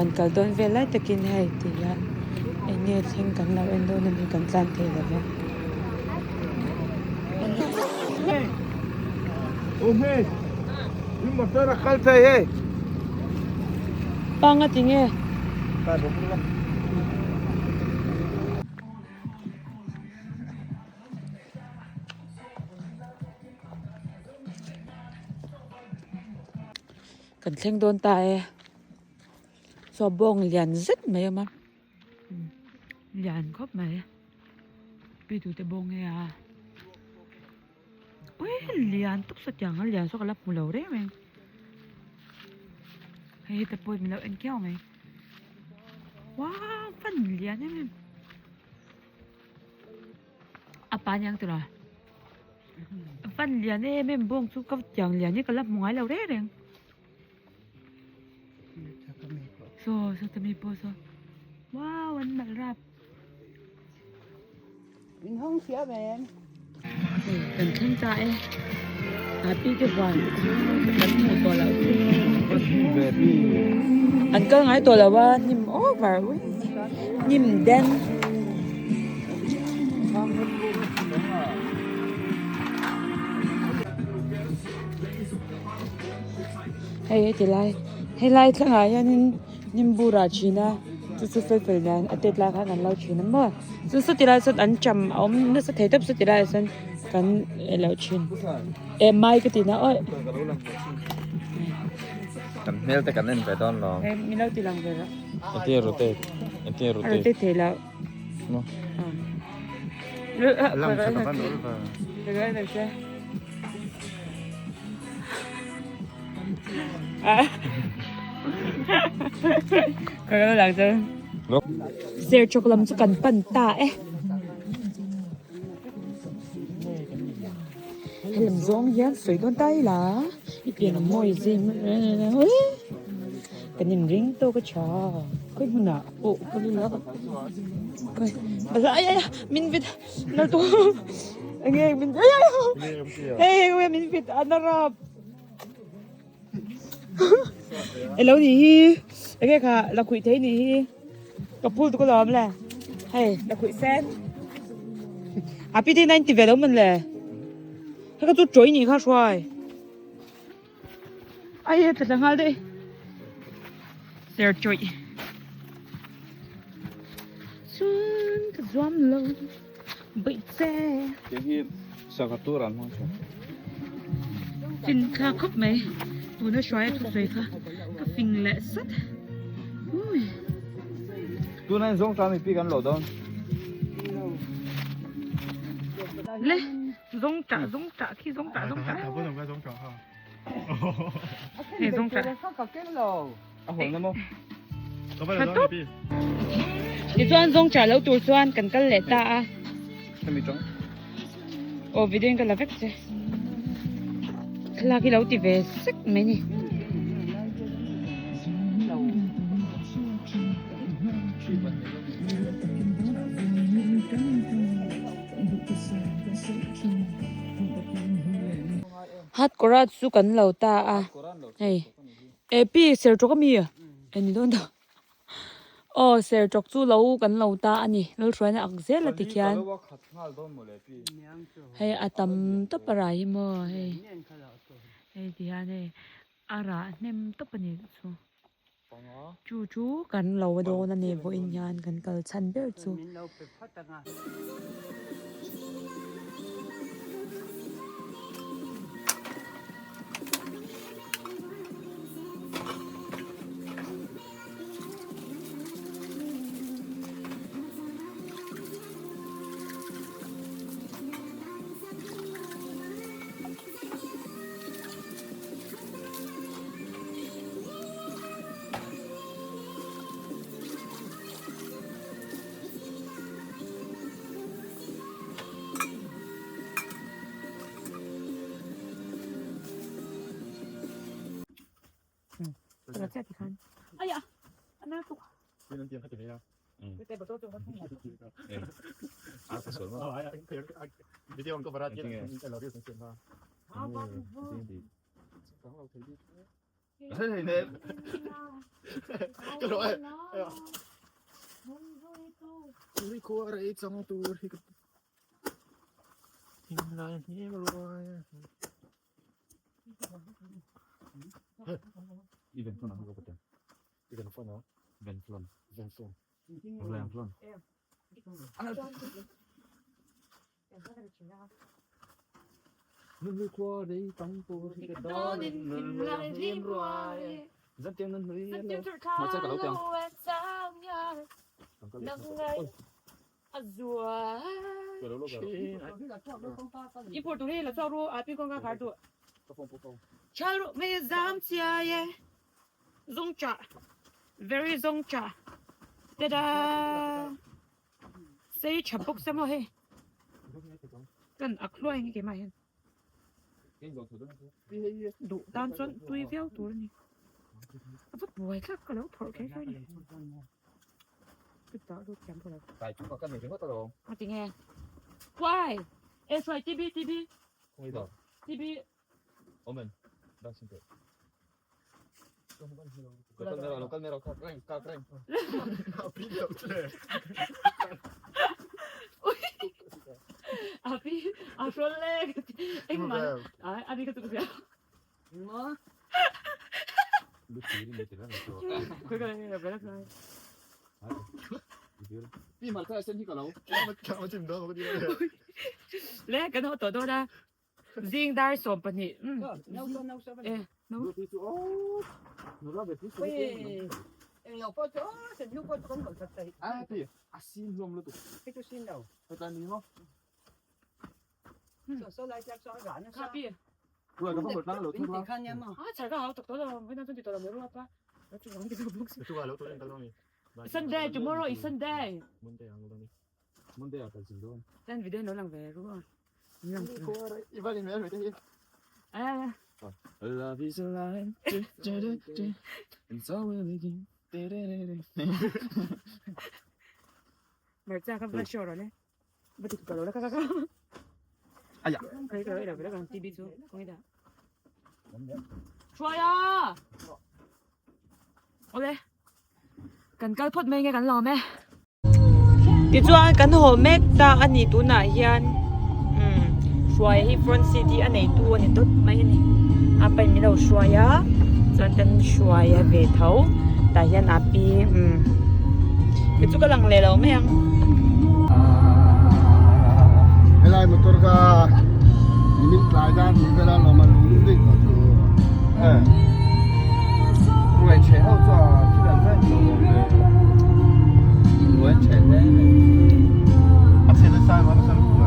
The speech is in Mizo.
Huan kal dawn vel lai takin hei ti hian eng nge thleng kan lo en dawn a ni kan tlan thei lo va. Panga tinge? Kan thleng dawn ta e saw bawng lian zet mai a awm a lian khawp mai pi tute bawng nge a ui lian tawp sawtiang a lian saw ka la hmu lo reng reng hei heta pawh min lo en kiau mai wow fan lian em em. A pa aniang tawh a van lian em em bawng chu ka tiang lian hi ka la hmu ngai lo reng reng saw saw ta mi pawh saw wow an nalh rap Min hawng hria ve em? Hei kan thleng ta e a pi te huan kan hmuh tawh loh chu an kal ngai tawh lo a hnim over ui hnim den hei heti lai helai thlangah hianin hnim bur ah thin a chu chu fel fel nan a tet lai khan an lo thin a maw. Chu sawti lai sawn an cham a awm nasa thei tawp sawti laiah sawn kan eh loh thin eh mai ka tihna awi Kan hmel te kan en ve dawn lo. Eh min lo ti lang ve rawh. Engtin rotate engtin rotate. A rotate thei lo. Maw. Ah. Lang tha ka van ul va. Ka lo lang chu. Serchawk lam chu kan pan ta e. Helam zawng hian sawi dawn ta ila i pian a mawi zing kan in ring tawk a tha khawi hmunah pawh ka ring a ai ai min vit na tu enge min ai ai hei hei min vit a na rap. Elo nih hi enge kha lakhuih thei nih hi ka phul tu ka lawm le hei lakhuih sen a pi te nine ti ve lo man le hei ka chu chawi nih kha hruai ai he tla nghal daih ser chawi chuan ka zuam lo Bawih che. Hei hi sangha tur an hmang thin. Fin thla khawp mai. Tuna hruai a thusawi kha ka fing leh sat. Ui. Tuna in zawng tami pi kan lo dawn. Le zawng tah zawng tah khi zawng tah zawng tah. Hei zawng tah. A hawn na maw? Tha tawp. Tichuan zawng chah lo tur chuan kan kal leh ta a. Hemi tang. Aw video in ka la vek che. Thlalak hi lo ti ve sek mai ni. Hat kawra chu kan lo ta a. Hei. E pi sertawk ami e ni dawn ta aw sertawk chu lo kan lo ta a ni lalhruaina ak zel a ti khian hei a tam tawp a rah hi maw hei hei ti hian hei a rah hnem tawp a ni chu chu chu kan lo dawn a ni vawiin hian kan kal chhan ber chu. Very zawng tah tada sei tha bawk se maw hei kan ak hluai nge keimah hian duh tan chuan tui viau tur a ni a va buai thlak ka lo phawrh kher kher a ni a ti nge why e sawi tb tb tb Api a hrawl le engmah ani ka tuk sia. Le kan ho tawh dawn a. Zing dar 12 e no. Khapi Sunday tomorrow is Sunday. Tan video no lang ve ru a. Love is a lie. It's all we begin. Marcha ka va show ro le. Va ti ka lo la ka ka ka. Aya. Kai ka ira ka TV chu kong ida. Hruaia! Awle. Kan kal phawt mai nge kan lawm e. Tichuan kan haw mek ta a ni tunah hian umm hruai hi front seat hi a neitu a ni tawp mai a ni. A pain min lo hruai a chuan kan hruai a ve tho tah hian a pi umm kei chu ka lang leh lo mai ang. Helai motor kha nimin tlai dan ni vela lawm a lung daih tawh chu. Ruai chhe ho chuan thil an hman lo awm ve. Ruai chhe hle mai. A chhe nasa em a nasa lutuk.